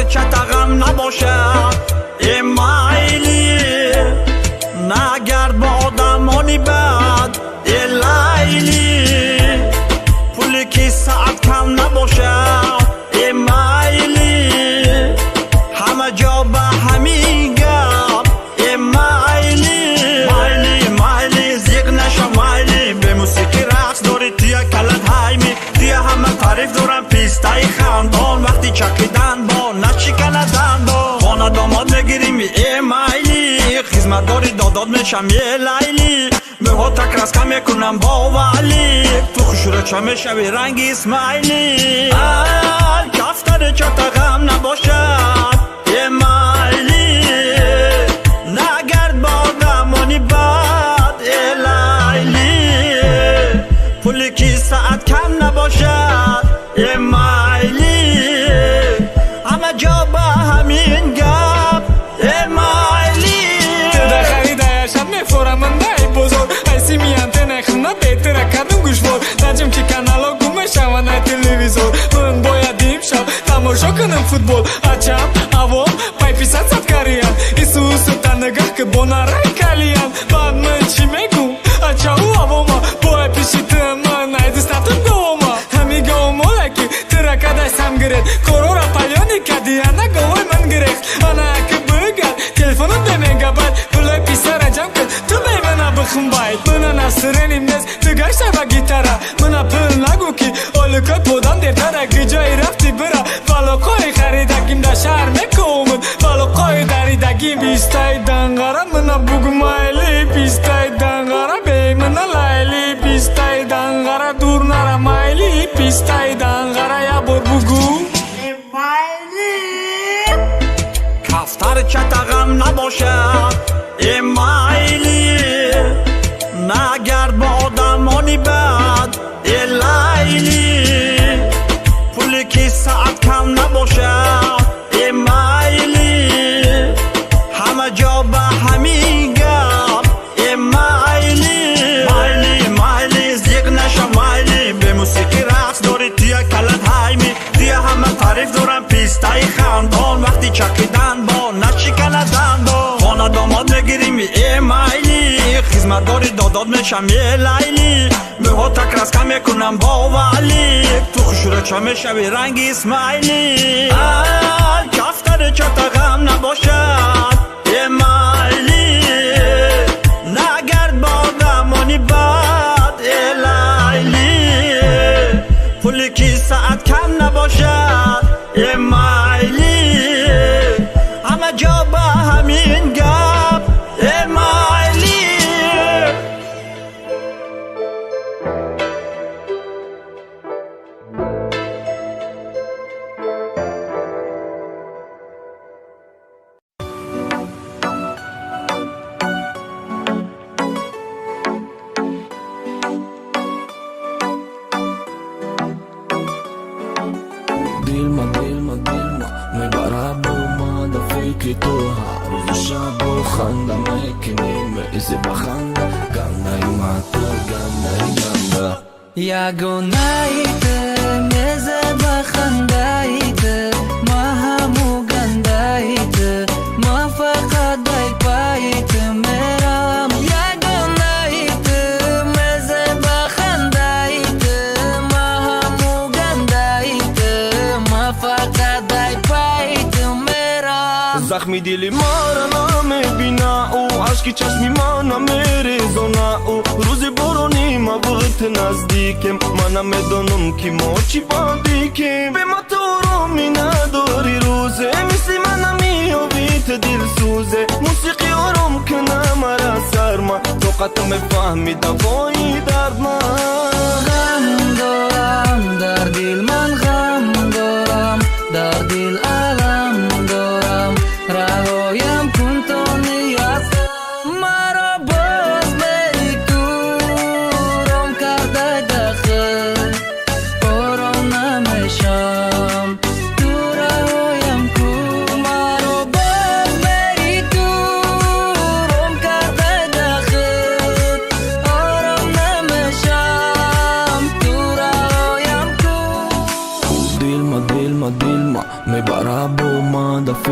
Кафтари чатағам набошад, э майли, нагард бо одамони бад, э Лайли, пули ки саат кам набошад, э майли, ҳама ҷо ба ҳамин гап, э майли. Майли, майли, зиқ наша, майли, бемусиқӣ рақс дорӣ, туя калат ҳайми, туя ҳама тариф дорам, пистаи хандон, вақти чақидан бо нашикана дандон, хона домод мегирим, э майли, хизматдори додод мешам, е Лайли, мӯҳота краска мекунам бо вали, ту хушрӯча мешавӣ ранги Исмаили. Кафтари чатағам набошад, э майли, нагард бо одамони бад, э Лайли, пули ки саат кам набошад, э майли, ҳама ҷо ба ҳамин гап, э майли. Туда харида шаб мефораман дай бозор, ай сими антеннаи хона бетера кардум гӯшвор, наҷм ки канало гум мешаванд ай телевизор, ман бояд имшаб тамошо кунам футбол. Ачам авом пайписатсат кариям, исусу та нигаҳ ки бо нарай калиям. Баъд ман чӣ мегум ачау авома, бояд пиши ту ман ай дастатум говома, ҳами говомоле ки тура кадай сам гирет, корора палёни кади, ана говои ман гирехт, ана аки бигар телефонум бемегабайт, пулои писара ҷамъ кун, ту бе мана бихумбайт, мана насреним нест, ту гаштай ба гитара, мана пул нагӯ ки оликои подам дертара, гиҷои рафти бира балоқои харидагим дар шаҳр мекӯмуд, балоқои даридагим бистаи данғара, мана бугу майли, бистаи данғара, бе мана Лайли, бистаи данғара, дур нара, майли, бистаи данғара, як бор бугӯ. Кафтари чатағам набошад, э майли, нагард бо одамони бад, э Лайли, пули ки саат кам набошад, э майли, ҳама ҷо ба ҳамин гап, э майли. Майли, майли, зиқ наша, майли, бемусиқӣ рақс дорӣ, туя калат ҳайми, туя ҳама тариф дорам, пистаи хандон, вақти чақидан бо нашикана дандон, хона домод мегирим, э майли, хизматдори додод мешам, е Лайли, мӯҳота краска мекунам бо вали, ту хушрӯча мешавӣ ранги Исмаили. Кафтари чатағам набошад, э майли, нагард бо одамони бад, э Лайли, пули ки саат кам набошад, э майли, ҳама ҷо ба ҳамин гап, э майли. Дилма, дилма, дилма мебара бо ма да фикри ту, ҳар рӯзу шабу ханда мекунӣ, меизи ба ханда, гандаи ма ту, гандаи ганда. Ягонаи ту мезеба хандаи ту, ма ҳаму гандаи ту, ма фақат дай пайи ту мерам. Ягонаи ту мезеба хандаи ту, ма ҳаму гандаи ту, ма фақат дай пайи ту мерам. Захми дили мара намебина ӯ, ашки чашми ма намерезона ӯ, рӯзи борони ма вақт наздикем, ман намедонам ки мо чӣ бандикем, бе ма ту ороми надори рӯзе, мисли ман намеёбӣ ту дилсӯзе, мусиқӣ ором куна мара сарма, тоқатам мефаҳми давои дардма. Ғам дорам дар дил, ман ғам дорам дар дил, алам дорам, раҳоям кун то ният маро боз мери ту, ром кардай дахл, ором намешам, ту раҳоям кун, маро боз мери ту, ром кардай дахл, ором намешам, ту раҳоям кун. Дилма, дилма, дилма мебара бо ма.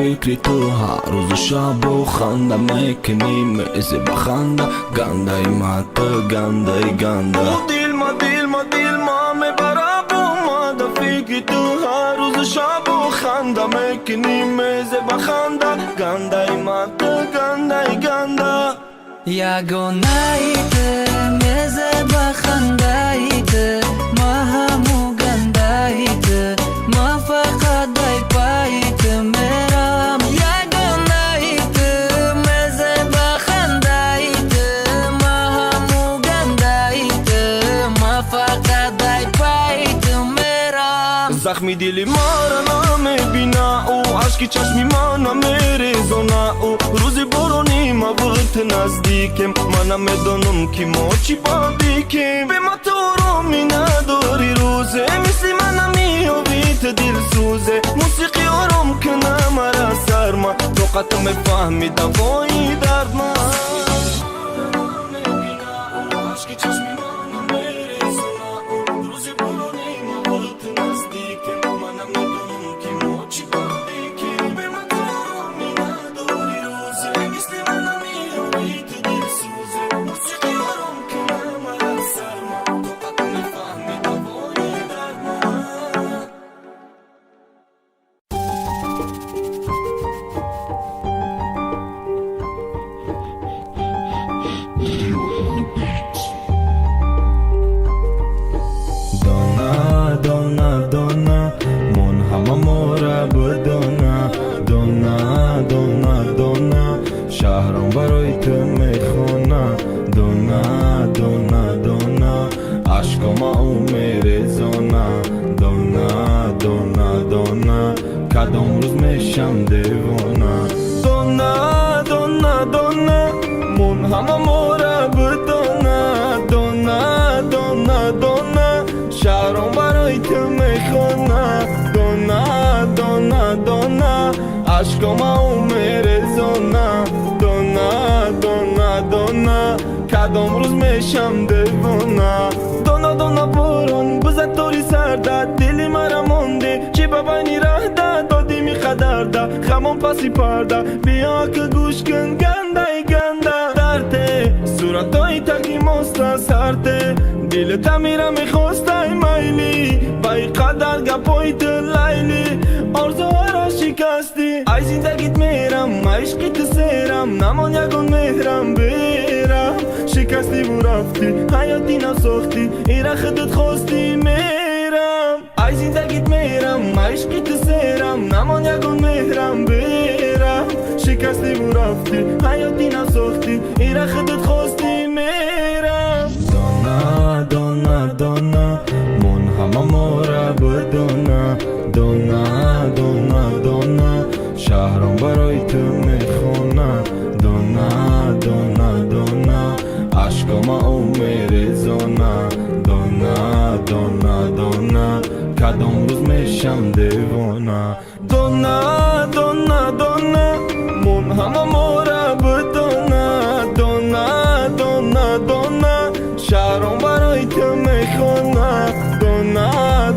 Фикри ту ҳар рӯзу шабу ханда мекунӣ, мези ба ханда. Гандаи ма ту, гандаи ганда. Дилма, дилма, дилма мебара бо ма да фикри ту ҳар рӯзу шабу ханда мекунӣ, мезе ба ханда. Гандаи ма ту, гандаи ганда. Ягонаи ту, мезе ба хандаи ту, ма ҳаму гандаи ту, ма фақат дай пайи ту мерам. Ягонаи ту, мезе ба хандаи ту, ма ҳаму гандаи ту, ма фақат дай пайи ту мерам. Захми дили мара намебина ӯ, ашки чашми ма намерезона ӯ. Рӯзи борони ма вақт наздикем, ман намедонам, ки мо чӣ бадикем. Бе ма ту ороми надори рӯзе, мисли ман намеёбӣ ту дилсӯзе. Мусиқӣ ором куна мара сарма, тоқату мефаҳми давои дардма. Ашки чашми ма намерезона ӯ, рӯзи борони ма вақт наздикем, ман намедонам, ки мо чӣ бадикем. Бе ма ту ороми надори рӯзе, мисли ман намеёбӣ ту дилсӯзе. Мусиқӣ ором куна мара сарма, тоқату мефаҳми давои дардма. Дона, дона, дона, мон ҳама мора бидона. Дона, дона, дона, шаҳром барои ту мехона. Дона, дона, дона, ашкома ӯ мерезона. Дона, дона, дона, кадом рӯз мешам девона. Дона, дона, дона, мон ҳама мора бидона. Дона, дона, дона, шаҳром барои ту мехона. Дона, дона, дона, ашкома ӯ мерезона. Дона, дона, дона, кадом рӯз мешам девона. Дона, дона, борон бизад тори сарда, дили мара монде чӣ ба байни раҳда. Додими қадарда хамон паси парда, биё ки гӯш кун, гандаи ганда. Дарте суратҳои таги моста сарте, дили тамира мехостай майли, ба и қадар гапои ту лайли орзуҳоро шикастӣ. Ай зиндагит мерам, ма ишқи ту серам, намон ягон меҳрам берам. Шикастиву рафтӣ, ҳаёти насохтӣ, ира худат хостӣ, мерам. Ай зиндагит мерам, ма ишқи ту серам, намон ягон меҳрам берам. Шикастиву рафтӣ, ҳаёти насохтӣ, ира худат хостӣ, мерам. Дона, дона, дона, мон ҳама мора бидона. Дона, дона, дона, шаҳром барои ту мехона. Дона, дона, дона, ашкома ӯ мерезона. Дона, дона, дона, кадом рӯз мешам девона. Дона, дона, дона, мон ҳама мора бидона. Дона, дона, дона, шаҳром барои ту мехона. Дона,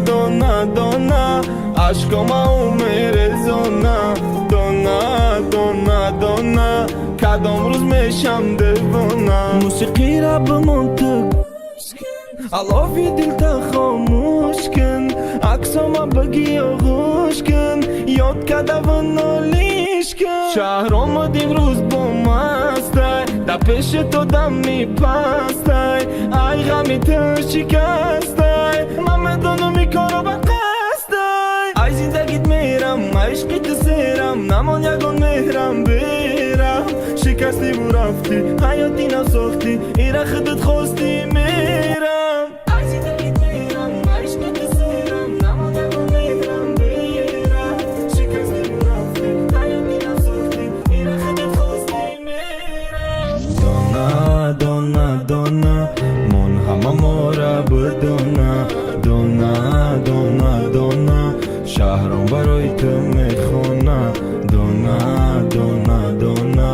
дона, дона, ашкома ӯ мерезона. Дона, дона, дона, кадом рӯз мешам девона. Мусиқира бимон ту, алови дилта хомӯш кун, аксома баги оғӯш кун, ёд кардаву нолиш кун. Шаҳромад имрӯз бо мастай, дар пеши ту дами пастай, ай ғами ту шикастай. Ман медонам, и коро ба қасдай. Ай зиндагит мерам, ма ишқи ту серам, намон ягон меҳрам берам. Шикастиву рафтӣ, ҳаёти насохтӣ, ира худат хостӣ, мерам. Ай зиндагит мерам, ма ишқи ту серам, намон ягон меҳрам берам. Шикастиву рафтӣ, ҳаёти насохтӣ, ира худат хостӣ, мерам. Дона, дона, дона, мон ҳама мора бидона. Дона, дона, дона, шаҳром барои ту мехона. Дона, дона, дона,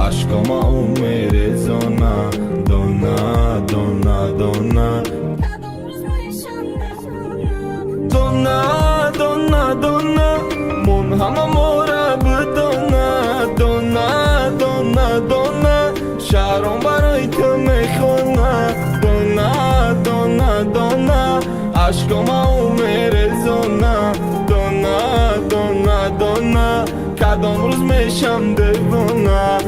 ашкома ӯ мерезона. Дона, дона, дона. Дона, дона, дона, мон ҳама мора. Мешам девона.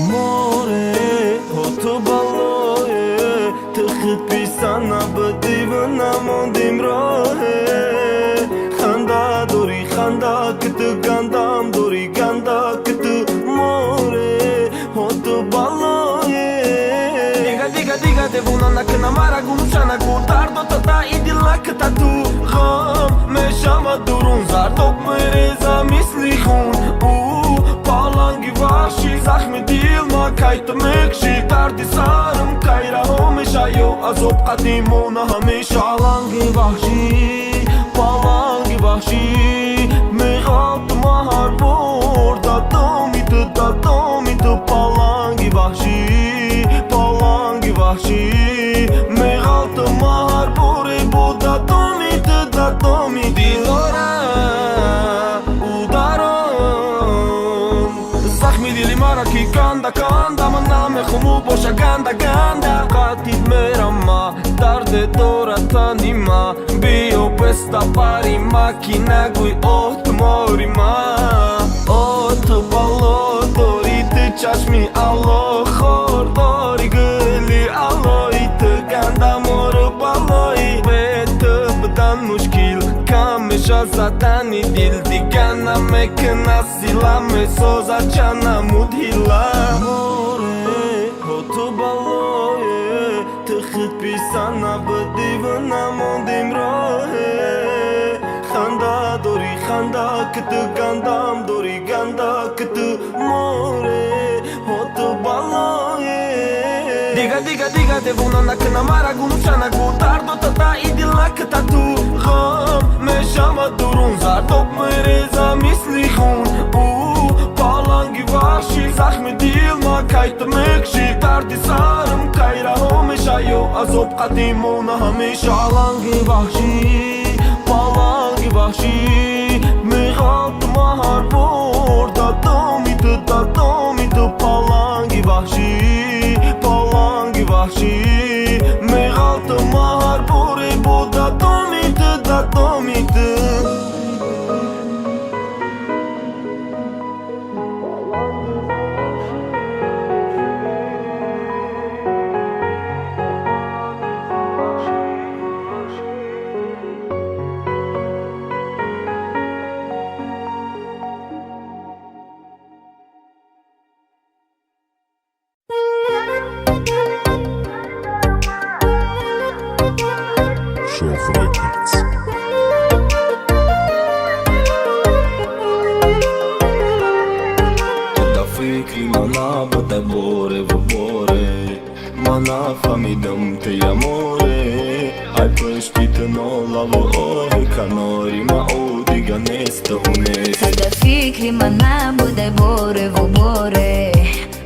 Море, ту балое, ту худ писан набудӣ ва намондим роҳе. Ханда дорӣ, ханда, ки ту гандам дорӣ, ганда, ки ту море, ҳо ту балое. Дига, дига, дига девона накуна мара, гумша нагу. Дардо тата и дилаката ту ғам мешава, дурун зардоб мереза мисли хун. Ӯ паланги ваҳшӣ, захми дил ма кай ту мекшӣ, дарди сарам кай раҳо меша, ё азоб қадимона ҳамеша. Паланги ваҳшӣ, паланги ваҳшӣ, меғалтма ҳар бор дар доми ту, дар доми ту. Паланги ваҳшӣ, паланги ваҳшӣ, меғалтма ҳар боре бо дар доми ту, дар доми. Дилдора ударон захми дили мара ки канда канда, ман намехом ӯ боша ганда ганда. Қатид мерама, дарде дора тани ма, биё песта пари ма, ки нагӯй оҳ, ту мори ма. О, ту бало дорӣ, ту чашми алло хор дорӣ, гули аллои, ту ганда мору балои. Бе ту будан мушкил, кам меша задани дил, дига намекуна сила, месоза чанамуд ҳила. Море, ҳо ту балое, ту худ писан набудӣ ва намондим роҳе. Ханда дорӣ, ханда, ки ту гандам дорӣ, ганда, ки ту море, ҳо ту балое. Дига, дига, дига девона накуна мара, гумша нагу. Дардо тата и дилаката ту ғам мешава, дурун зардоб мереза мисли хун. Ӯ паланги ваҳшӣ, захми дил ма кай ту мекшӣ, дарди сарам кай раҳо меша, ё азоб қадимона ҳамеша. Паланги ваҳшӣ, паланги ваҳшӣ, меғалтма ҳар бор дар доми ту, дар доми ту. Паланги ваҳшӣ, паланги ваҳшӣ, меғалтма ҳар боре бо дар доми ту, дар доми ту. Шох Records. Ту дар фикри ман набуда бореву боре, ман нафаҳмидам тия море. Ай пушти ту нолаву оҳи, канори ма ӯ дига несту нест. Ту фикри ман набуда бореву боре,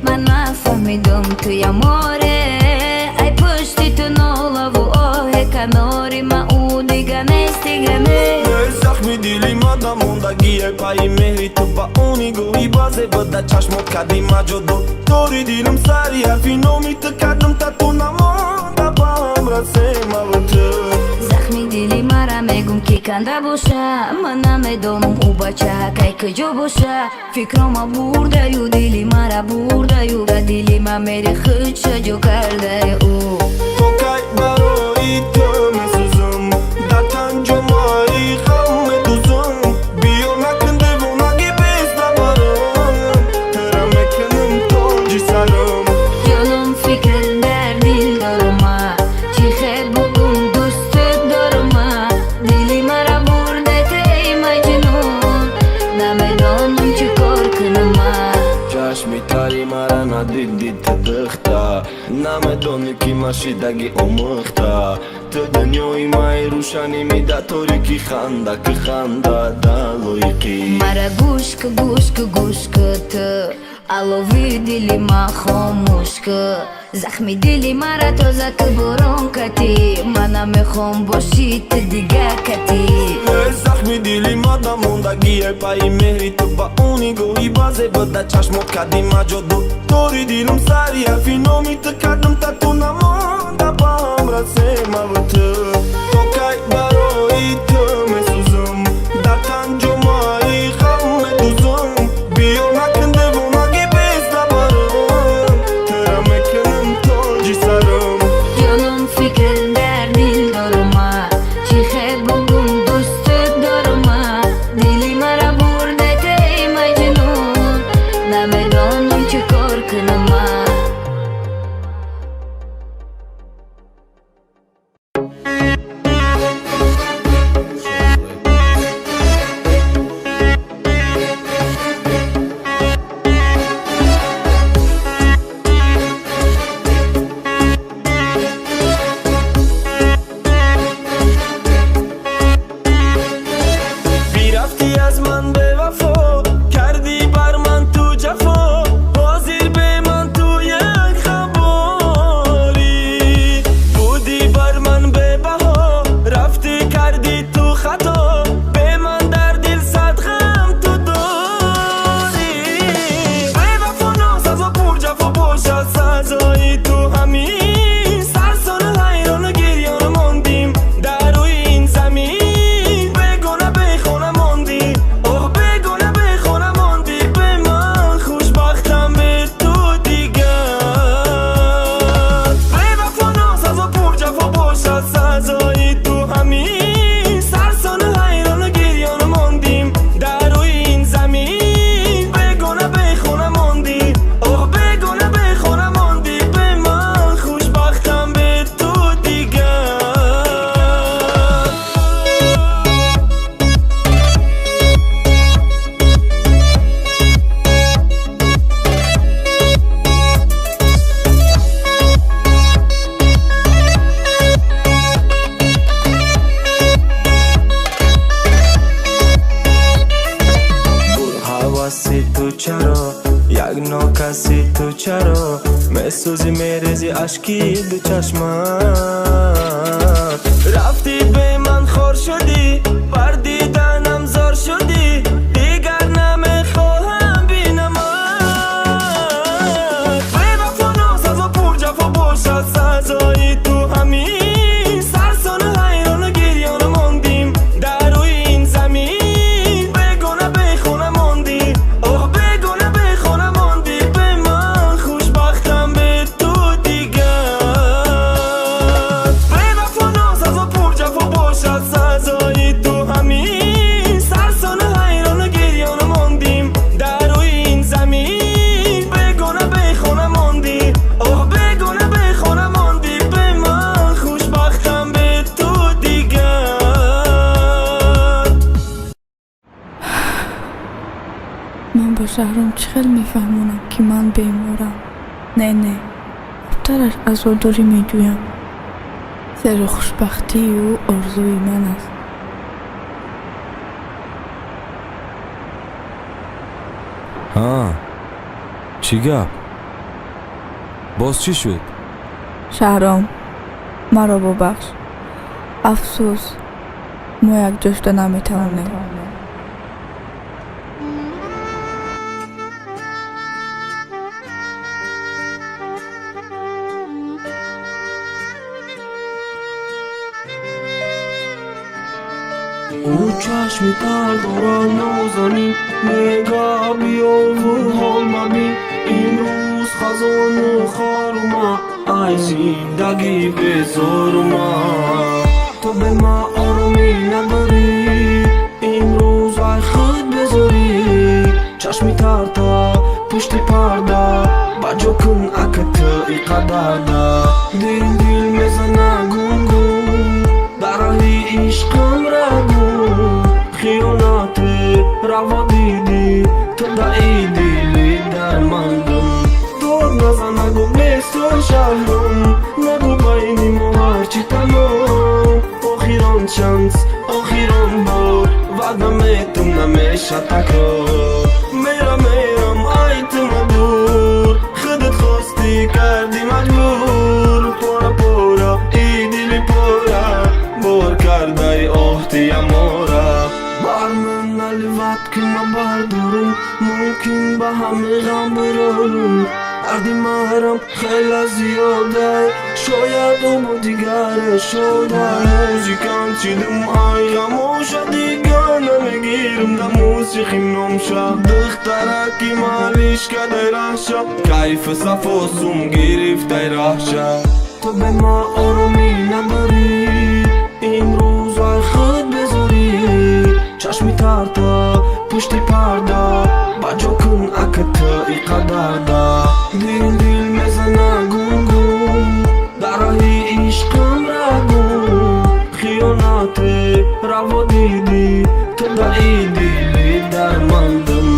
ман нафаҳмидам туя море. Ай пушти ту нолаву оҳе, канори ма ӯ дига нест, дига нест. Захми дили ма да мондагие пайи меҳри ту, ба ӯ нигоҳи базе буда, чашмот кади ма ҷудо дори дилам, сари ҳарфи номи ту кардам та ту намонда ба ҳам расемаву ту. Захми дили мара мегум ки канда боша, ман намедонам ӯ бача кай куҷо боша. Фикрома бурдаю, дили мара бурдаю, ба дили ма мери худша ҷо кардаи ӯ. То кай барои ту месӯзам, дар тан ҷомаи ғам медӯзам, биё накун девонаги бездабарам, тура мекунам тоҷи сарам. Ҷоном, фикр дар дил дорама, чӣ хел бугум, дӯстат дорама. Дили мара бурда ту, эй маҷнун, намедонам чӣ кор кунама. Чашми тари мара надиди ту, духта, намедонӣ ки ма шидаги омӯхта. Ту дунёи маи рӯшанӣ мида торикӣ, ханда ки ханда да лоиқӣ. Мара гӯш ку, гӯш ку, гӯш ку ту. Алови дили ма хомӯш ку, захми дили мара тоза ку, борон кати. Ман намехом бошӣ ту дига кати. Захми дили мада мондагие пайи меҳри ту, ба ӯ нигоҳи базе бада чашмот кади маҷоду тори дилум сари ҳарфи номи ту кардум тату намонда ба ҳам расемаву ту. То кай барои ту месӯзам, дар тан ҷомаи ғам медӯзам? Биё, накун девонаги, бездабарам, тура мекунам тоҷи сарам. Ҷонум, фикр дар дил дорума, чӣ хел бугум, дӯстат дорума. Дили мара бурдете, эй Маҷнун, намедонам чӣ кор кунама. Бирафтӣ аз ман бевафо, кардӣ бар ман ту ҷафо, ҳозир бе ман ту як хаборӣ. Будӣ бар ман бебаҳо, рафтӣ, кардӣ ту хато, бе ман дар дил сад ғам ту дорӣ. Бевафо, носазо, пурҷафо бошад сазои ту ҳамин. Сарсону ҳайрону гирёну мондим дар рӯи ин замин. Бегона, бехона мондӣ, оҳ, бегона, бехона мондӣ. Бе ман хушбахтам бе ту дигар. Бевафо, носазо, пурҷафо бошад сазои ту ҳамин. Сарсону ҳайрону гирёну мондим дар рӯи ин замин. Бегона, бехона мондӣ, оҳ, бегона, бехона мондӣ. Бе ман хушбахтам бе ту дигар. Ҳаваси ту чаро, як нокаси ту чаро месӯзи, мерези ашки ду чашмат? Рафтӣ, бе ман хор шудӣ, бар диданам зор шудӣ, дигар намехоҳам бинамат. Бевафо, носазо, пурҷафо бошад сазои ту ҳамин. Сарсону ҳайрону гирёну мондим дар рӯи ин замин. Бегона, бехона мондӣ, оҳ, бегона, бехона мондӣ. Бе ман хушбахтам бе ту дигар. Бевафо, носазо, пурҷафо бошад сазои ту ҳамин. Сарсону ҳайрону гирёну мондим дар рӯи ин замин. Бегона, бехона мондӣ, оҳ, бегона, бехона мондӣ. Бе ман хушбахтам бе ту дигар. Ман ба Шаҳром чӣ хел мефаҳмонам, ки ман беморам? Не, не, хубтараш азодорӣ меҷӯям, зеро хушбахтии ӯ орзуи ман аст. Ҳа, чӣ гап? Боз чӣ шуд? Шаҳром, маро бубахш. Афсӯс, мо якҷо шуда наметавонем. Ӯ чашми тар дорад нозанин, мега биёву ҳол мабин. Имрӯз хазону хорума, ай зиндагӣ безорума. Ту бе ма оромӣ надорӣ, имрӯз ай худ безорӣ. Чашми тарта пушти парда ба ҷо кун, ака ту иқадарда. Дил дил мезана гум-гум, дар раҳи ишқам рагум. Хиёнате раво дидӣ, ту даи дили дармандум. Дод назан, нагу бесто шаҳрум, нагу байни мо ҳарчи тамом. Охирон шанс, охирон бор, ваъда метум, намеша такрор. Мера, мерам, ай ту мабур. Карди маҷбур, пора пора и дили пора, бовар кардаи оҳтиямора. Бар ман наливать ки ман бардорум, мумкин ба ҳаме ғам бирорум. Дарди маҳрам хела зиёдай, шояд ӯ бо дигаре шодай. Музикант шидум, ай ғамоша дига намегирм, да мусиқи номша. Духтараки малишка дай раҳша, кайфи сафо сум гирифтай раҳша. Ту бе ма оромӣ надорӣ, имрӯз ай худ безорӣ. Чашми тарта пушти парда, ба ҷо кун ака ту и қадарда. Дил дил мезана гум-гум, дар роҳи ишқам рагум. Хиёнате раво дидӣ, ту даи дили дармандам.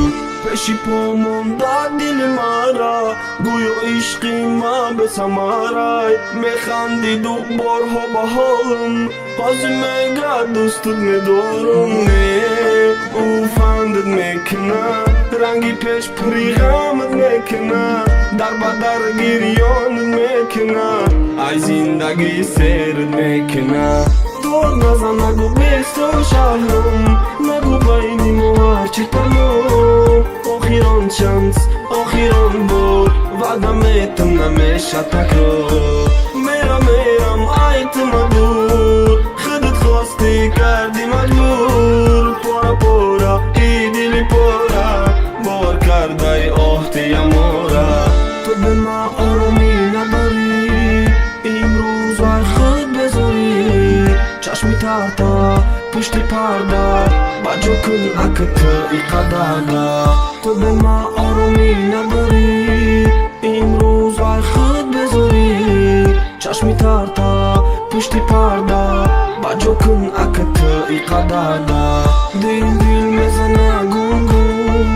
Пеши по монда дили мара, гӯё ишқи ман бесамарай. Механдиду борҳо ба ҳолам, ҳозир мега дӯстут медорам. Не, ӯ фандат мекуна, ранги пеш пури ғамат мекуна, дар ба дар гирёнат мекуна, ай зиндагӣ серат мекуна. Дод назан, нагӯ бесто шаҳрам, нагӯ байни мо ҳарчи тамом. Охирон шанс, охирон бор, ваъда метам, намеша такрор. Мерам, мерам, ай ту дур, худат хостӣ, кардӣ маҷбур. Пора пора и дили пора, бовар кардаи оҳтиямора. Ту бе ма оромӣ надорӣ, имрӯз ай худ безорӣ. Чашми тарта пушти парда, ба ҷо кун ака ту и қадарда. Ту бе ма оромӣ надорӣ, имрӯз ай худ безорӣ. Чашми тарта пушти парда, ба ҷо кун ака ту и қадарда. Дил дил мезана гум-гум,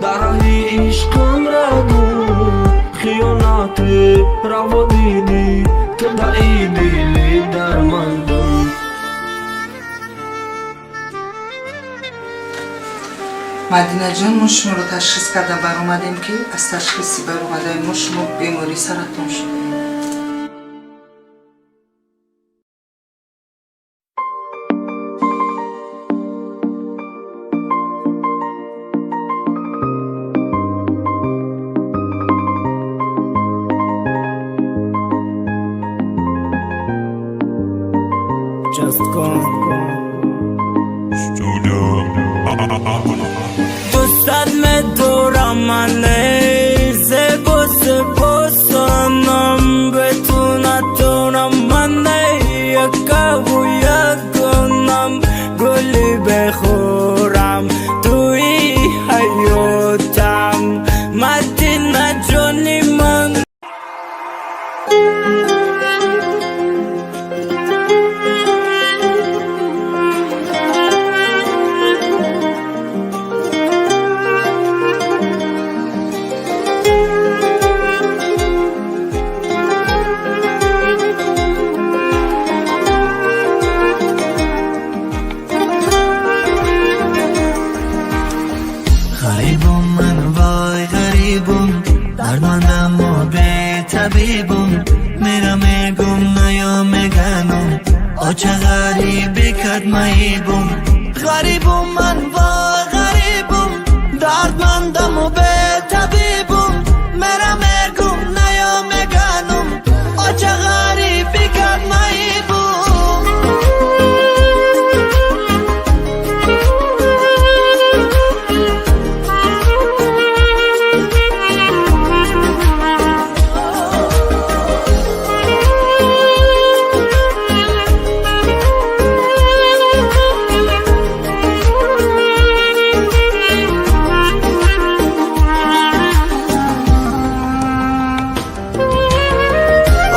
дар роҳи ишқам рагум. Хиёнате раво дидӣ, ту даи дили дармандам. Мадинаҷон, мо шуморо ташхис карда баромадем, ки аз ташхиси баромадаи мо шумо бемории саратон шудаед. Just gone. Studio. دوستت медорам мане зебо сипосанам бе ту натонам мане якаву ягонам гули бехӯрам туи ҳаётам Мадина ҷони ман. Ғарибум ман, вой ғарибум, дардмандаму бетабибум. Мера мегум, наё меганум, оча ғарибӣ кард маибум. Ғарибум ман, вой ғарибум, дардмандаму бетабибум. Мера мегум, наё меганум, оча ғарибӣ кард маибум.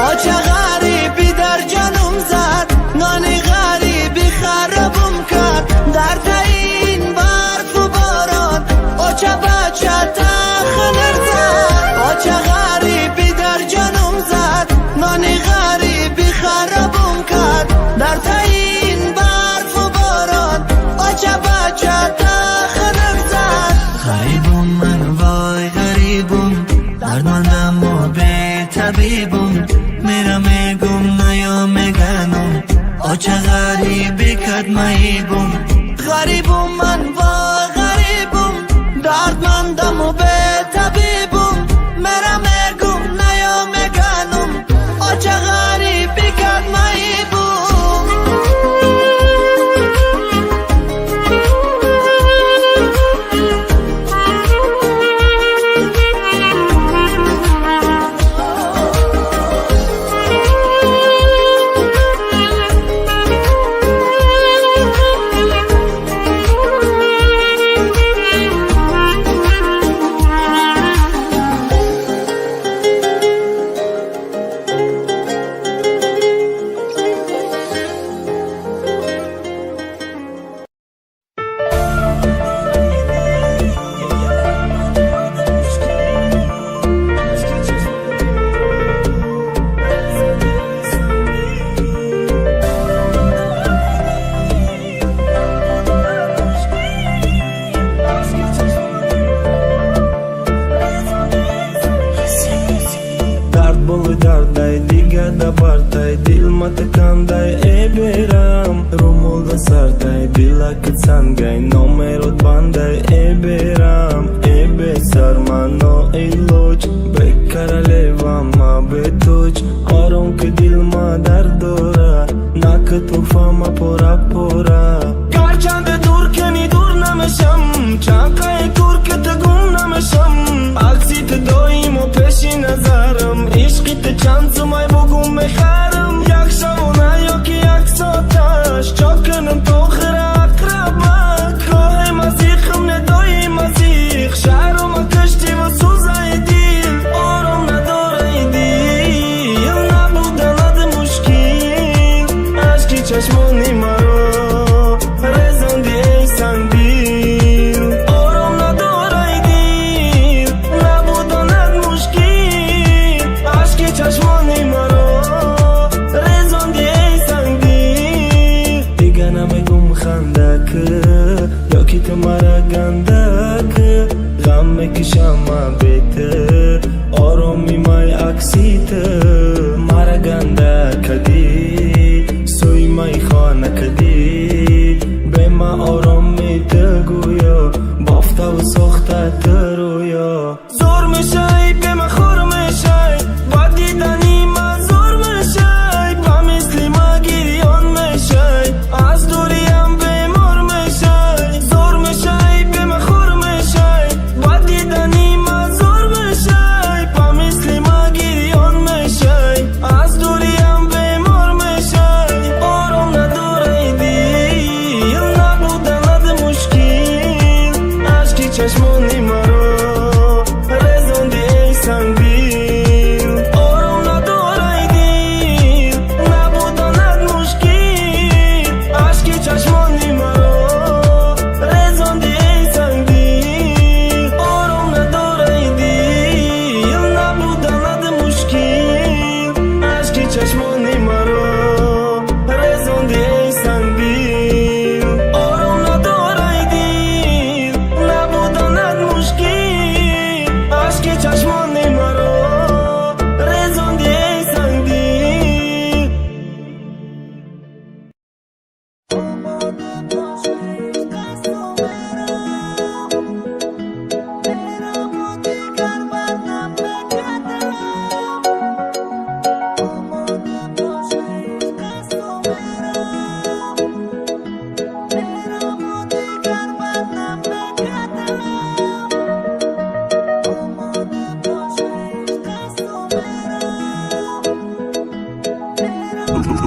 Оча ғарибӣ дар ҷанум зад, нони ғарибӣ харобум кард. Дар таин барфу борон оча бача тахнар зад. Оча ғарибӣ дар ҷанум зад, нони ғарибӣ харобум кард. Дар таин барфу борон оча бача тахнар зад. Ғарибум ман, вой ғарибум, дардмандаму бетабибум. Табибум, мера мегум, наё меганум. Оча ғариби кад маибум. Ғарибум ман, ва ғарибум, дардмандаму бетабибум. Мера мегум, наё меганум. Оча ғариби кад маибум. Дард болои дардай, дига да бартай, дилма такандай, э берам. Румолда сартай, дилакит сангай, номерот бандай, э берам. Э бесар мано илоҷ, бе королева ма бетоҷ. Ором ки дилма дард дора, нак туфама пора пора. Гарчанде дур кани, дур намешам, чанқаи кур ки ту гум намешам. Акси ту доимо пеши назарам, ишқи ту чанд сумай бугум мехарам. Як шабона ёки як соаташ, чок кунам то охира ақрабак. Гоҳе мазиқам, не доим мазиқ, шаҳрума киштиву сӯзаи дил. Ором надораи дил, набуданад мушкил. Ашки чашмони маро резонди, эй сангдил. Ором надораи дил, набуданад мушкил. Ашки чашмони маро резонди, эй сангдил. Дига намегум хандак, ёки ту мара гандак. Ғам мекишам ман бе ту, ороми май акси ту. Мара ганда кадӣ, сӯи майхона кадӣ. Бе ма ороми ту гӯё, бофтаву сохта ту рӯё. Зор мешай, бема хор мешай, ба дидани ман зор мешай. Ба мисли ма гирён мешай, аз дуриям бемор мешай. Зор мешай, бема хор мешай, ба дидани ман зор мешай. Ба мисли ма гирён мешай, аз дуриям бемор мешай. Ором надораи дил, набуданад мушкил. Ашки чашмони маро резонди, эй сангдил. Ором надораи дил, набуданад мушкил. Ашки чашмони маро резонди, эй сангдил. Ором надораи дил, набуданад мушкил. Ашки чашмони маро резонди, эй сангдил. Ором надораи дил, набуданад мушкил. Ашки чашмони маро резонди, эй сангдил.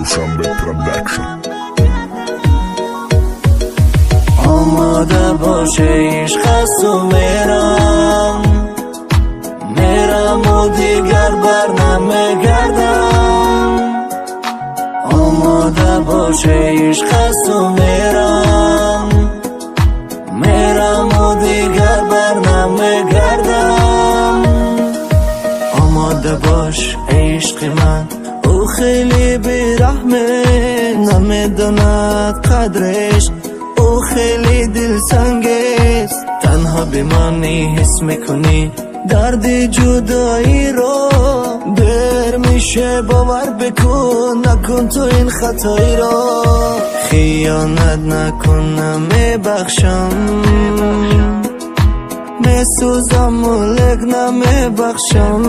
Dushanbe Production. Омода боше, ишқ асту мерам, мераму дигар бар намегардам. Омода боше, ишқ асту мерам, мераму дигар бар намегардам. Омода бош, эй ишқи ман, ӯ хеле бераҳме, намедонад қадреш. Ӯ хеле дилсангест. Танҳо бимонӣ, ҳис мекунӣ дарди ҷудоиро. نمیشه باور بکن نکن تو این خطایی را خیانت نکنم میبخشم میسوزم و لگ نمیبخشم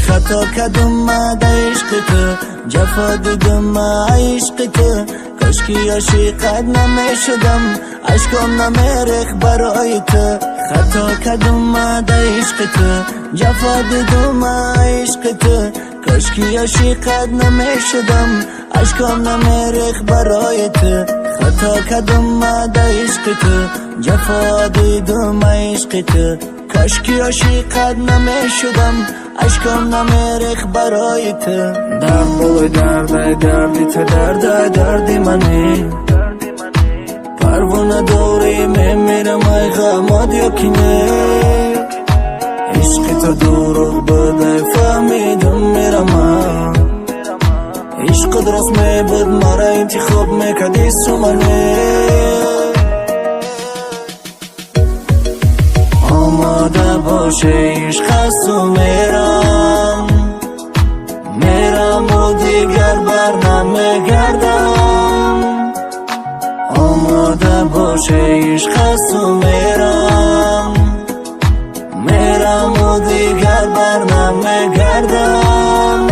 خطا کدم ما در عشق تو جفا دیدم ما عشق تو کاشکی عاشقت نمیشدم اشکام نمیریخت برای تو خطا کدم ما در عشق تو جفا دیدم ما عشق تو کاشکی عاشقت نمیشدم اشکام نمیریخت برای تو خطا کدم ما در عشق تو جفا دیدم عشق تو کاشکی عاشقت نمیشدم اشکام نمیریخت برای تو درد بالای درد دردی تو درد دردی منی پروا نداری میمیرم ای غمات یا کی نه عشق تو دروغ بوده فهمیدم میرم عشق درست میبود مرا انتخاب میکردی سومنه آماده باشه عشق است و میرم میرم و دیگر بر نمیگردم آماده باشه عشق است و میرم میرم و دیگر بر نمیگردم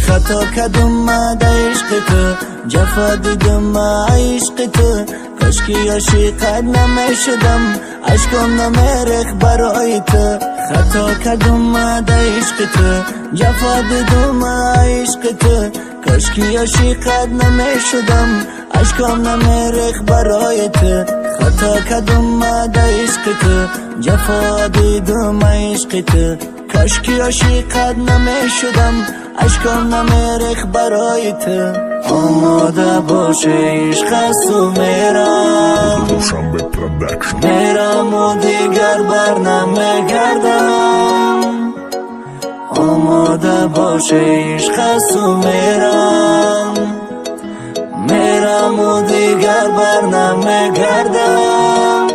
خطا کدم ما در عشق تو جفا دیدم ما عشق تو کاشکی عاشقت نمیشدم اشکام نمیریخت برای تو خطا کدم ما در عشق تو جفا دیدم ما عشق تو کاشکی عاشقت نمیشدم اشکام نمیریخت برای تو خطا کدم ما در عشق تو جفا دیدم عشق تو کاشکی عاشقت نمیشدم اشکام نمیریخت برای تو آماده باشه عشق است و میرم میرم و دیگر بر نمیگردم آماده باشه عشق است و میرم میرم و دیگر بر نمیگردم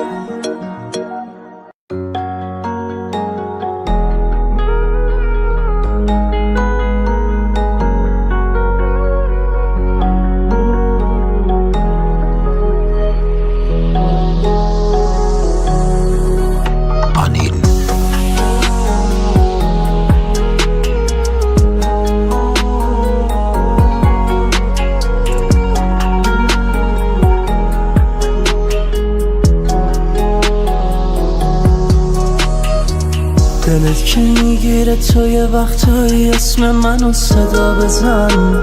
دلت که میگیره تو یه وقتایی اسم منو صدا بزن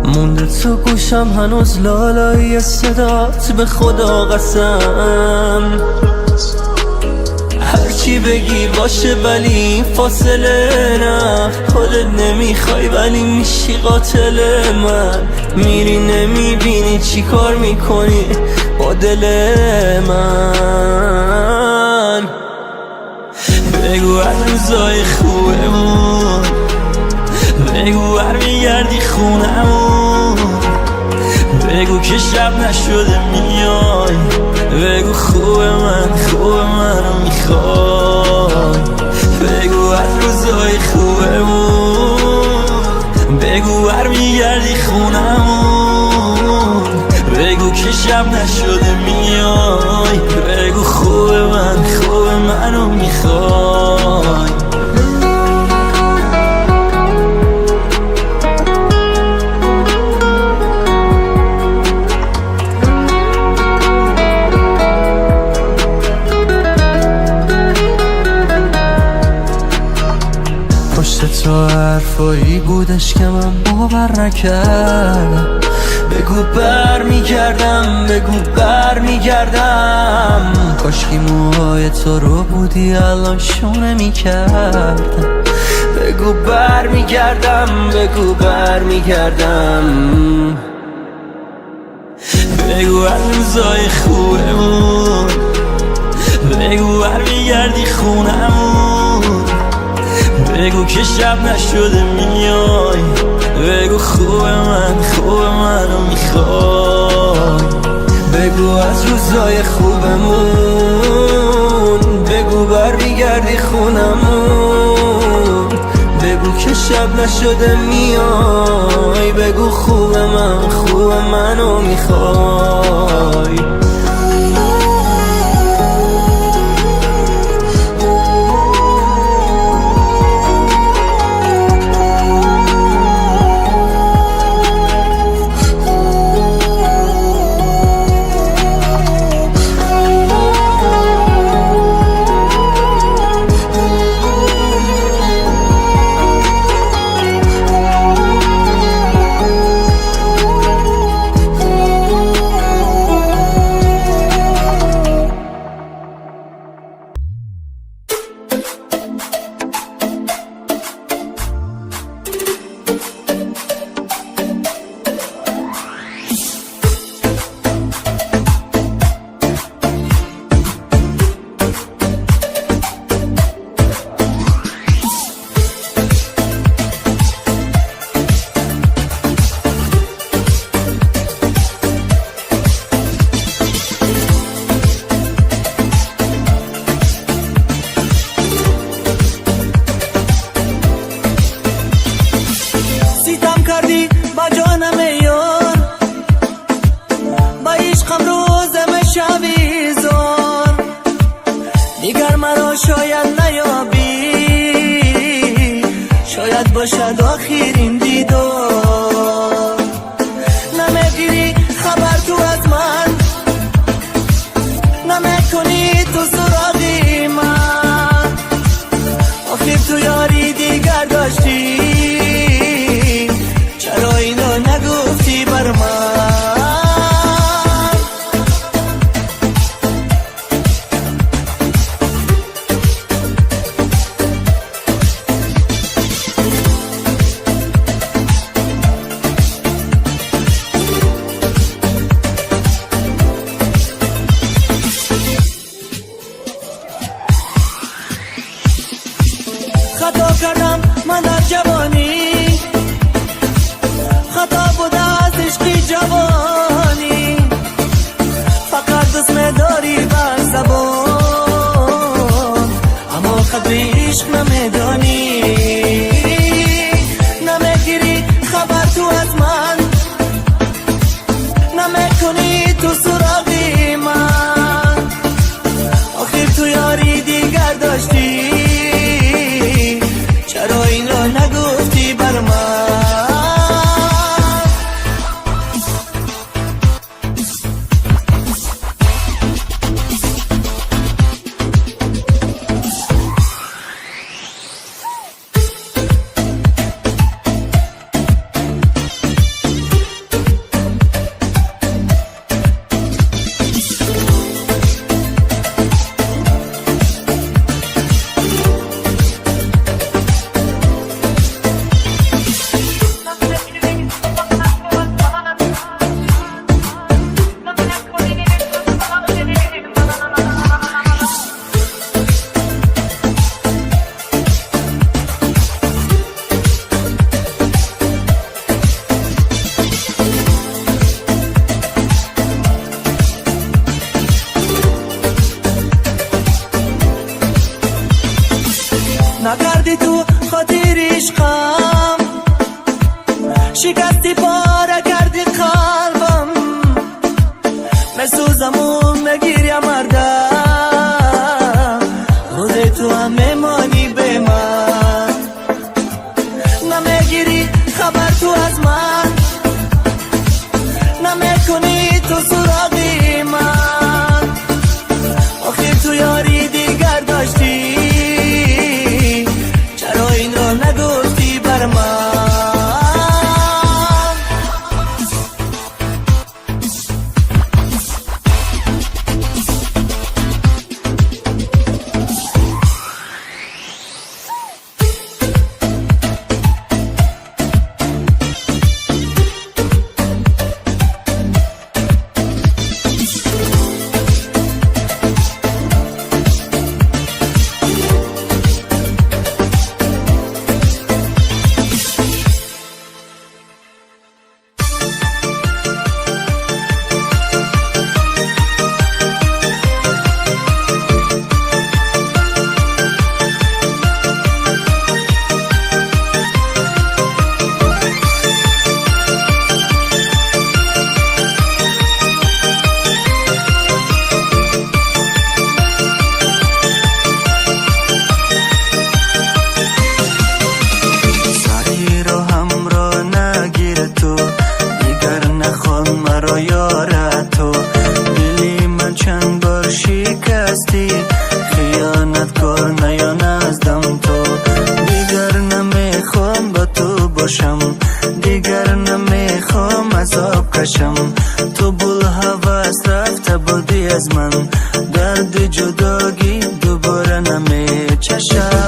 مونده تو گوشم هنوز لالایی صدات به خدا قسم هرچی بگی باشه ولی فاصله نه خودت نمیخوای ولی میشی قاتل من میری نمیبینی چی کار میکنی با دل من بگو از روزای خوبمون بگو برمیگردی خونمون بگو که شب نشده میای بگو خوب من خوب منو میخوای بگو از روزای خوبمون بگو برمیگردی خونمون بگو که شب نشده میای بگو خوب من خوب منو میخوای پشت تو حرفایی بودش که من باور نکردم بگو برمیگردم بگو برمیگردم کاشکی موهای تو رو بودی الان شونه میکردم بگو برمیگردم بگو برمیگردم بگو از روزای خوبمون بگو برمیگردی خونمون بگو که شب نشده میای بگو خوب من خوب منو میخوای بگو از روزای خوبمون، بگو برمیگردی خونمون، بگو که شب نشده میای، بگو خوب من، خوب منو میخوای. باشد آخرین دیدار، نمیگیری خبر تو از من، نمیکنی تو سراغی من، آخر تو یاری دیگر داشتی، چرا اینو نگفتی بر من؟ خطا کردم من در جوانی، خطا بوده از عشق جوانی، فقط دوست می‌داری بر زبان، اما قدر عشق نمیدانی، نمیگیری خبر تو از من، نمیکنی تو سراغی من، آخر تو یاری دیگر داشتی، چرا این را نگفتی بر من؟ نکردی تو خاطر عشقم، شکستی پاره کردی قلبم، مسوزم و میگیریم مردم، روز تو هم میمانی به من، نمیگیری خبر تو از من، نمیکنی تو سراغی من، آخر تو یاری دیگر داشتی، چرا این را نگفتی بر من؟ Ман чанд бор шикастӣ, хиёнаткор наё наздам ту. Дигар намехоҳам ба ту бошам, дигар намехоҳам азоб кашам. Ту булҳавас рафта будӣ аз ман, дарди ҷудогӣ дубора намечашам.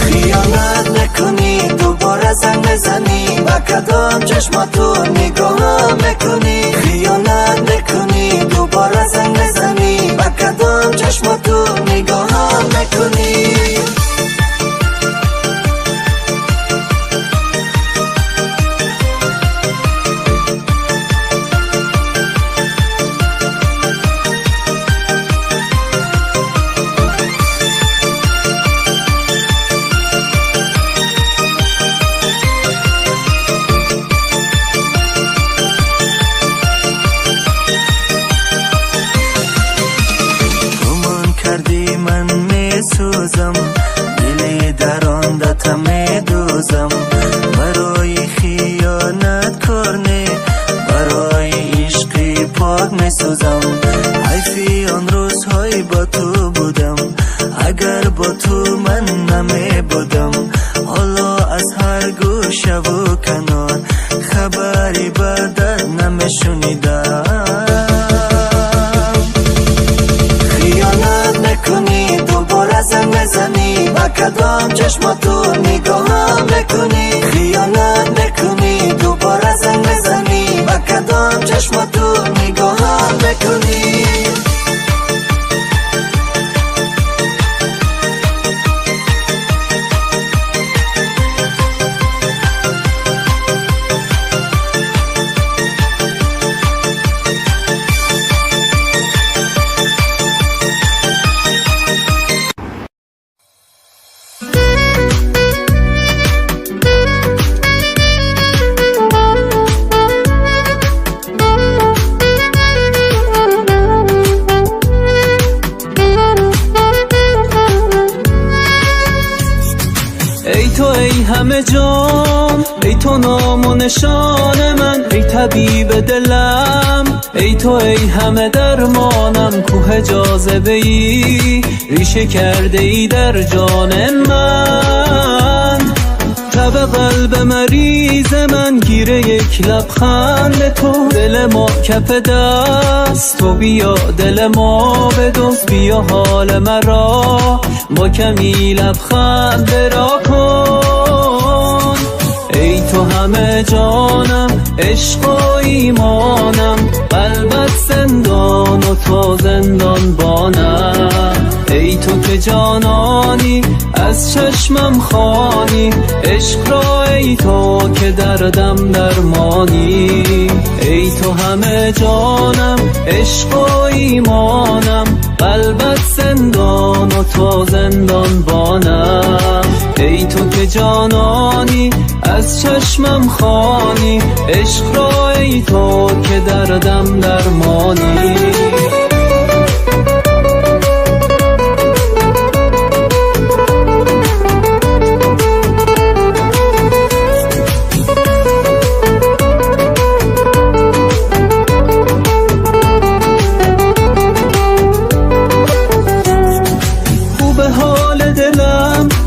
Хиёнат мекунӣ, дубора занг мезанӣ, ба кадом чашма ту нигоҳам мекунӣ? Хиёнат мекунӣ, дубора занг мезанӣ, ба кадом чашма ту нигоҳам мекунӣ? Месӯзам, дили дарондата медӯзам. Барои хиёнат кор не, барои ишқи пок месӯзам. Ҳайфи он рӯзҳои бо ту будам, агар бо ту ман намебудам. Ҳоло аз ҳар гӯшаву канор хабари бадат намешунидам. Хиёнат мекунӣ, дубора занг мезанӣ, ба кадом чашма ту нигоҳам мекунӣ? Хиёнат мекунӣ, дубора занг мезанӣ, ба кадом чашма ту нигоҳам мекунӣ? همه جام، ای تو نام و نشان من، ای طبیب دلم، ای تو ای همه درمانم. کوه جاذبه ای ریشه کرده ای در جان من. تب قلب مریض من گیره یک لبخند تو. دل ما کف دست تو، بیا دل ما بدوز، بیا حال مرا با کمی لبخند را کن. ای تو همه جانم، عشق و ایمانم، قلبت زندان و تو زندان بانم. ای تو که جانانی از چشمم خوانی، عشق را ای تو که دردم درمانی. ای تو همه جانم، عشق و ایمانم، قلبت زندان و تو زندان بانم. ای تو که جانانی از چشمم خوانی، عشق را ای تو که دردم درمانی.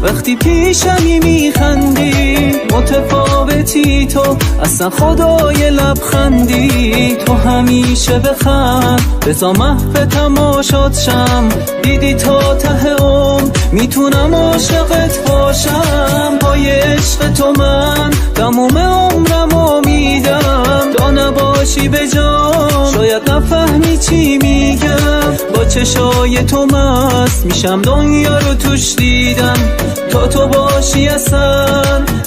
وقتی پیشمی میخندی متفاوتی تو، اصلا خدای لبخندی تو. همیشه بخند بزا محو تماشات شم، دیدی تا ته عمر میتونم عاشقت باشم. پای عشق تو من تموم عمرمو میدم، تا نباشی به جام شاید نفهمی چی میگم. با چشای تو مست میشم دنیا رو توش دیدم، تا تو باشی اصلا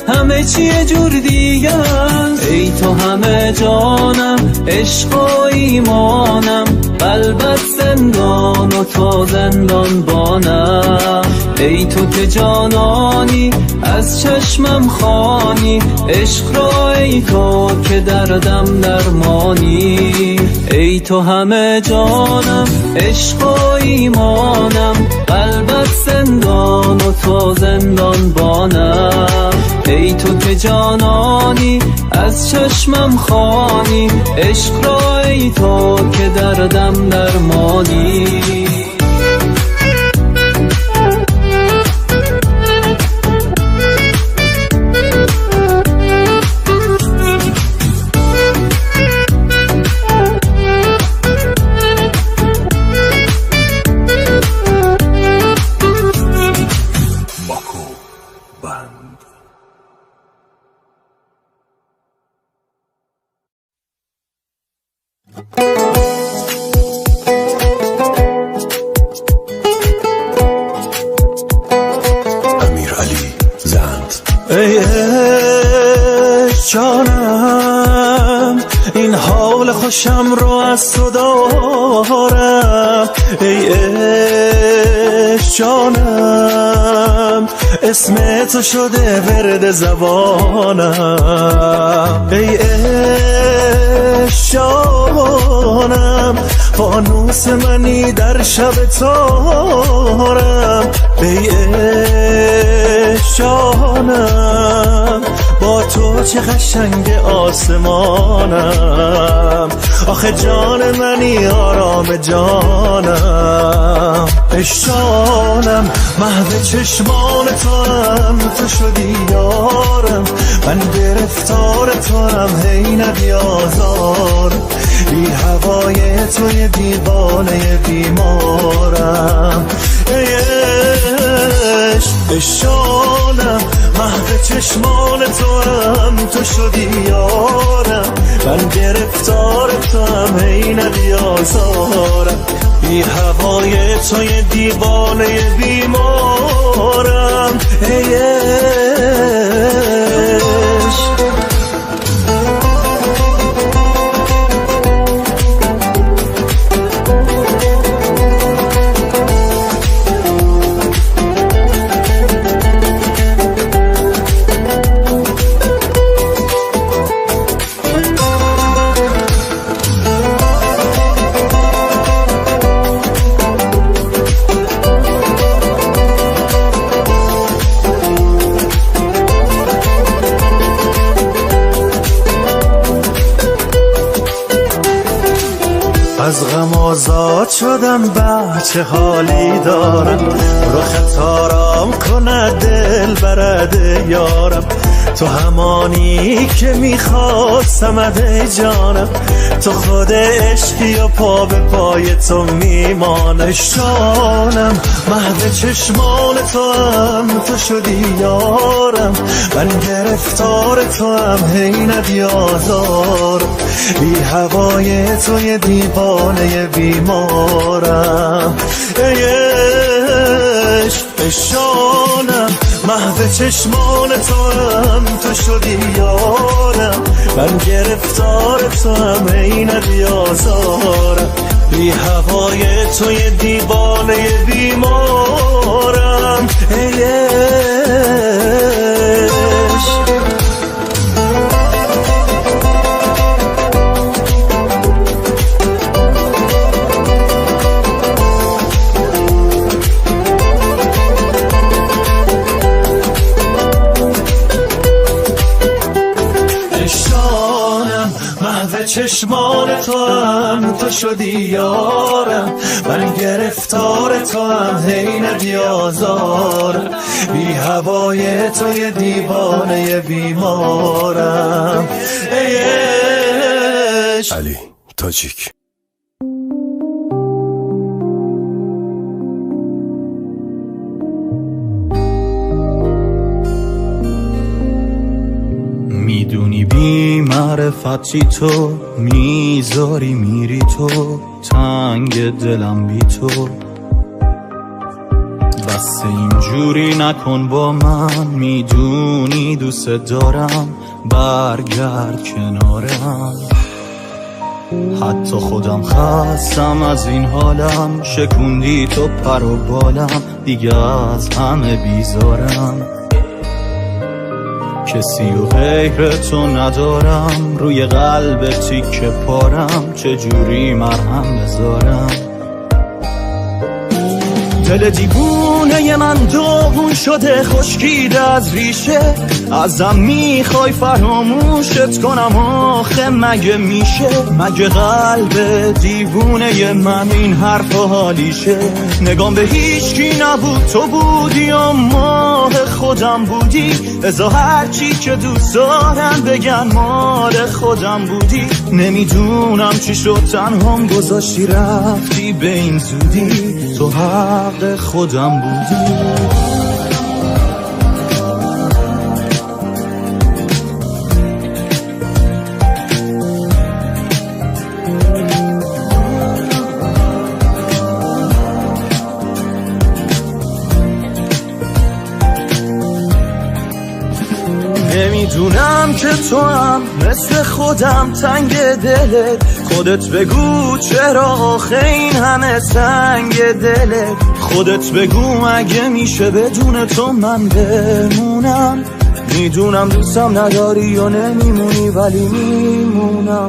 همه چیه جور دیگه. ای تو همه جانم، عشق و ایمانم، قلبت زندان و تو زندان بانم. ای تو که جانانی از چشمم خوانی، عشق را ای تو که دردم درمانی. ای تو همه جانم، عشق و ایمانم، قلبت زندان و تو زندان بانم. ای تو که جانانی از چشمم خوانی، عشق را ای تو که کردم درمانی. ای جانم، این حال خوشم رو از تو دارم. ای جانم، اسم تو شده ورد زبانم. ای جانم، فانوس منی در شب تارم. ای جانم، با تو چه قشنگ آسمانم. آخه جان منی آرام جانم. جانم، محو چشمان تو هم، تو شدی یارم. من گرفتار تو هم، هی ندی آزار. بی هوای توی دیوانه بیمارم. ای عشق جانم، محو چشمان تو هم، تو شدی یارم. من گرفتار تو هم، هی ندی آزارم. بی هوای توی دیوانه بیمارم. ای عشق. از غم آزاد شدم، بچه حالی دارم. رخت آرام کند دل برد یارم. تو همانی که میخواستم ای جانم. تو خود عشقی و پا به پای تو میمانم. جانم، محو چشمان تو هم، تو شدی یارم. من گرفتار تو هم، هی ندی آزار. بی هوای توی دیوانه بیمارم. ای عشق جانم، محو چشمان تو هم، تو شدی یارم. من گرفتار تو هم، ای ندی آزارم. بی هوای توی دیوانه بیمارم. ای عشق. چشمان تو هم، تو شدی یارم. من گرفتار تو هم، هی ندی آزارم. بی هوای تو یه دیوانه بیمارم. ای عشق. علی تاجیک. میدونی بی معرفتی تو میذاری میری تو، تنگ دلم بی تو. بس اینجوری نکن با من، میدونی دوست دارم، برگرد کنارم. حتی خودم خستم از این حالم، شکوندی تو پر و بالم، دیگه از همه بیزارم. کسی و غیر تو ندارم، روی قلب تیکه پارم، چجوری مرهم بذارم. دل دیوونه دیوونه من داغون شده، خشکیده از ریشه. ازم میخوای فراموشت کنم، آخه مگه میشه؟ مگه قلب دیوونه من این حرف حالیشه؟ نگام به هیچکی نبود، تو بودی و ماه خودم بودی. ازا هرچی که دوست دارم بگن مال خودم بودی. نمیدونم چی شد تنهام گذاشتی رفتی به این زودی، تو حق خودم بودی. نمیدونم که تو هم مثل خودم تنگ دلت، خودت بگو چرا آخه این همه سنگ دلت. خودت بگو مگه میشه بدون تو من بمونم؟ میدونم دوستم نداری و نمیمونی ولی میمونم.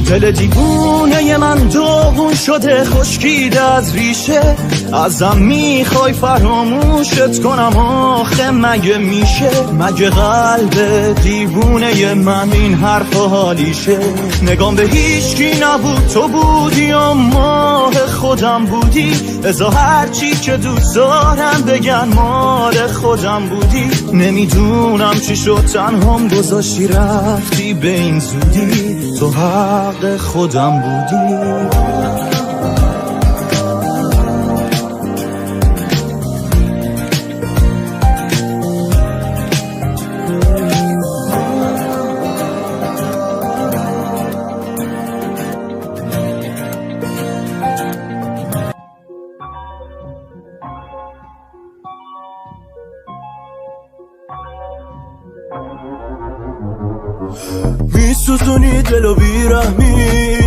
دل دیوونه من داغون شده، خشکیده از ریشه. ازم میخوای فراموشت کنم، آخه مگه میشه؟ مگه قلب دیوونه من این حرف حالیشه؟ نگام به هیچکی نبود، تو بودی و ماه خودم بودی. ازا هرچی که دوست دارم بگن مال خودم بودی. نمیدونم چی شد تنهام گذاشتی رفتی به این زودی، تو حق خودم بودی. میسوزونی دلو بیرحمی،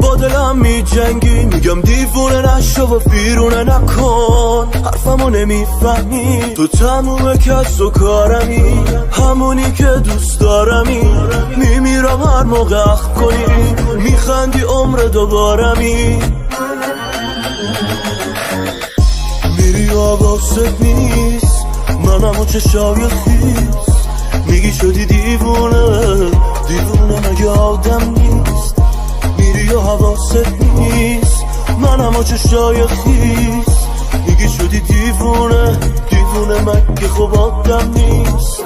با دلم میجنگی، میگم دیوونه نشو و بیرونه نکن، حرفمو نمیفهمی، تو تموم کس و کارمی، همونی که دوست دارمی، میمیرم هر موقع اخم کنی، میخندی عمر دوبارمی، میری و حواست نیست، منم و چشای خیس، میگی شدی دیوونه، دیوونه مگه آدم نیست، میری و حواست نیست، منم و چشای خیس، میگی شدی دیوونه، دیوونه مگه خوب آدم نیست.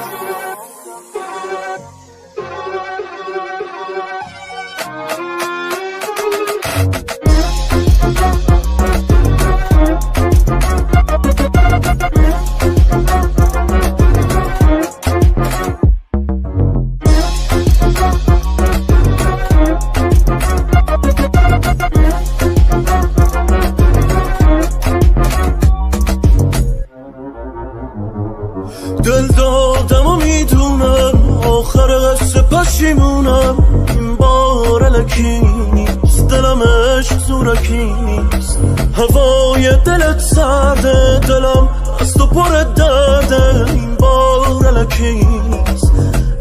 دل دادم و میدونم آخر قصه پشیمونم، این بار الکی نیست، دلم عشق زورکی نیست، هوای دلت سرده، دلم از تو پر درده، این بار الکی نیست،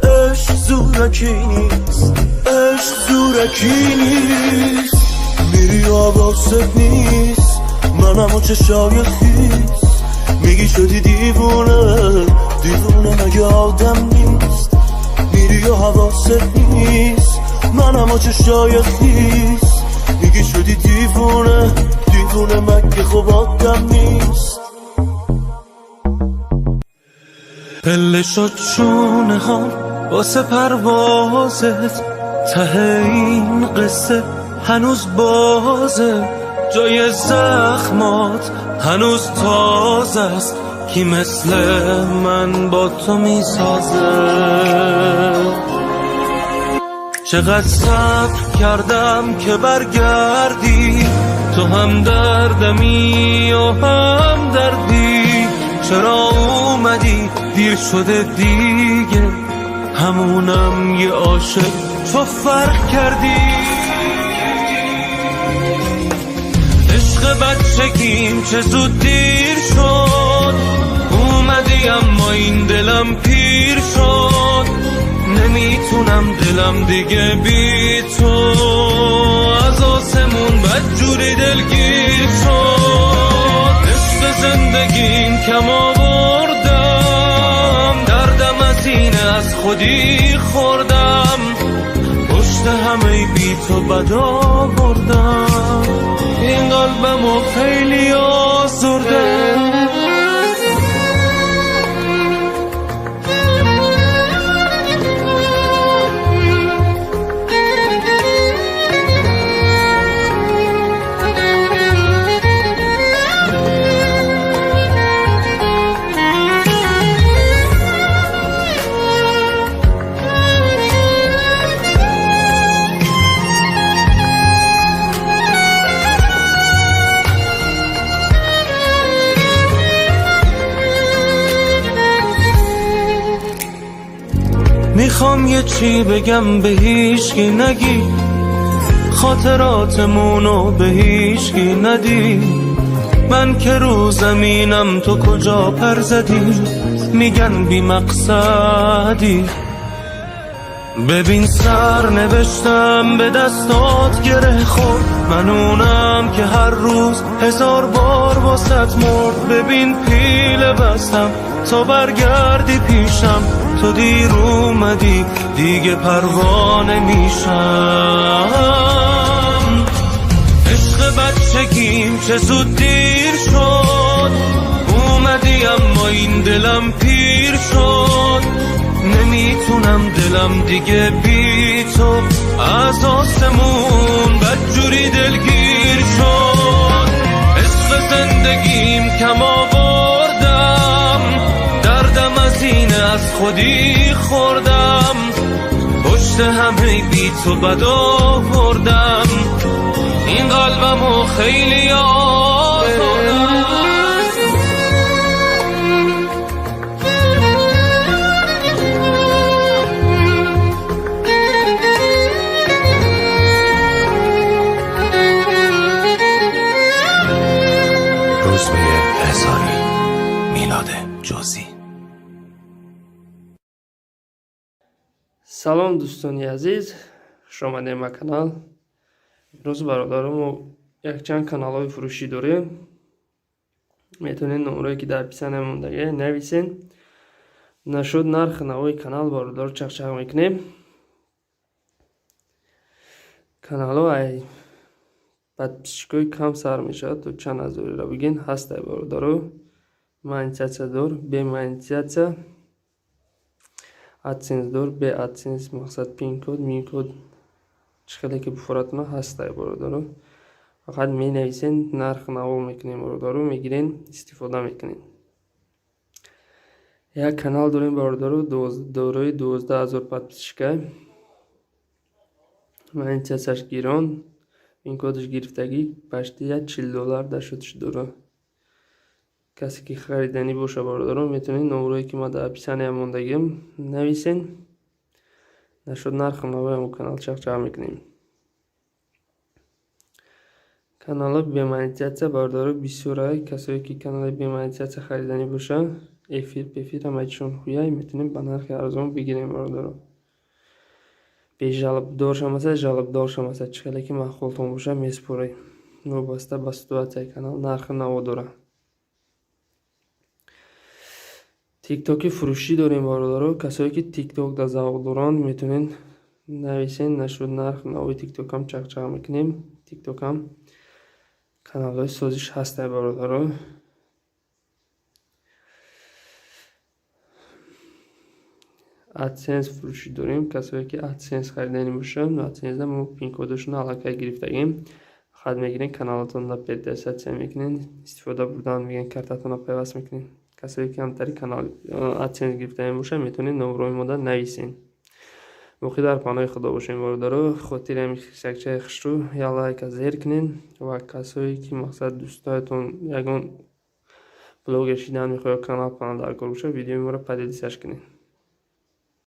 عشق زورکی نیست، عشق زورکی نیست. میری و حواست نیست، منم و چشای خیس، میگی شدی دیوونه، دیوونه مگه آدم نیست، میری و حواست نیست، منم و چشای خیس، میگی شدی دیوونه، دیوونه مگه خوب آدم نیست. پله شد شونه ها واسه پروازت، ته این قصه هنوز بازه، جای زخمات هنوز تازه است، کی مثل من با تو میسازه. چقدر صبر کردم که برگردی، تو هم دردمی و هم دردی، چرا اومدی دیر شده دیگه، همونم یه عاشق تو فرق کردی. عشق بچگیم چه زود دیر شد، اومدی اما این دلم پیر شد، نمیتونم دلم دیگه بی تو، از آسمون بدجوری دلگیر شد. عشق زندگیم خودی خوردم، پشت همه بی تو بد آوردم، این قلبمو خیلی آزردم. میخوام یه چی بگم به هیچکی نگی، خاطراتمونو به هیچکی ندی، من که رو زمینم تو کجا پر زدی، میگن بی مقصدی. ببین سر نوشتم به دستات گره خورد، من اونم که هر روز 1000 بار واسط مرد. ببین پیله بستم تا برگردی پیشم، تو دیر اومدی دیگه پروانه میشم. عشق بچگیم چه زود دیر شد، اومدی اما این دلم پیر شد، نمیتونم دلم دیگه بی تو از آسمون بدجوری دلگیر شد. عشق زندگیم کم آوردم، دردم از اینه از خودی خوردم، پشت همه بی تو بد آوردم، این قلبمو خیلی آزردم. Салом дӯстони азиз, хуш омадем ба канал. Имрӯз бародаро мо якчанд каналҳои фурӯшӣ дорем. Метавонед номерое ки дар описания мондагӣ нависен. Нашуд нархи навои канал бародаро чақчақ мекунем. Каналҳо ай подписчикои кам сар мешавад, то чанд ҳазореро бигин ҳастай бародаро. Монетизатсия дор, бе монетизатсия, AdSense дор, бе AdSense, мақсад пин-код, мин-код чӣ хеле ки буфоратона ҳастай бародаро. Фақат менависен, нарх наво мекунем бародаро, мегирен, истифода мекунем. Як канал дорем бародаро, дорои 12 000 подписчика. Монетизатсияш гирон, пин-кодаш гирифтагӣ, почти $40 дар шудаш дора. Касе ки хариданӣ боша бародарон, метавонед номерое ки ман дар описания мондагиам нависен. Нашуд нархи навои ҳамон канал чақчақ мекунем. Каналҳо бе монетизатсия бародаро бисёрай. Касое ки канали бе монетизатсия хариданӣ боша, эфир пефир ҳамаи чишон хуяй, метавонем ба нархи арзон бигирем бародаро. Бе жалобдоршам ҳаста, жалобдоршам ҳаста, чӣ хеле ки маъқултон боша месупоред. Вобаста ба ситуатсияи канал нархи наво дорад. Тиктоки фурӯшӣ дорем бародаро. Касое ки тикток дар завқ доранд, метавонед нависен. Нашуд нарх навои тиктокам чақчақ мекунем. Тиктокам каналҳои созиш ҳастай бародаро. AdSense фурӯшӣ дорем. Касое ки AdSense хариданӣ бошанд, AdSense-да мо пин-кодашонро аллакай гирифтагем. Фақат мегирен, каналатонро переадресатсия мекунен, истифода бурдан мегӯен, картатонро пайваст мекунен. Касое ки ҳамтари канал AdSense гирифтагӣ бошанд, метавонед номерҳои мода нависен. Боқӣ дар паноҳи Худо бошем бародаро. Хотири ҳамин хисакчаи хушрӯ як лайка зер кунен ва касое ки мақсад дӯстоятон ягон блогер шидан мехоҳад, канал пана дар кор бошад, видеои моро поделитсяш кунед.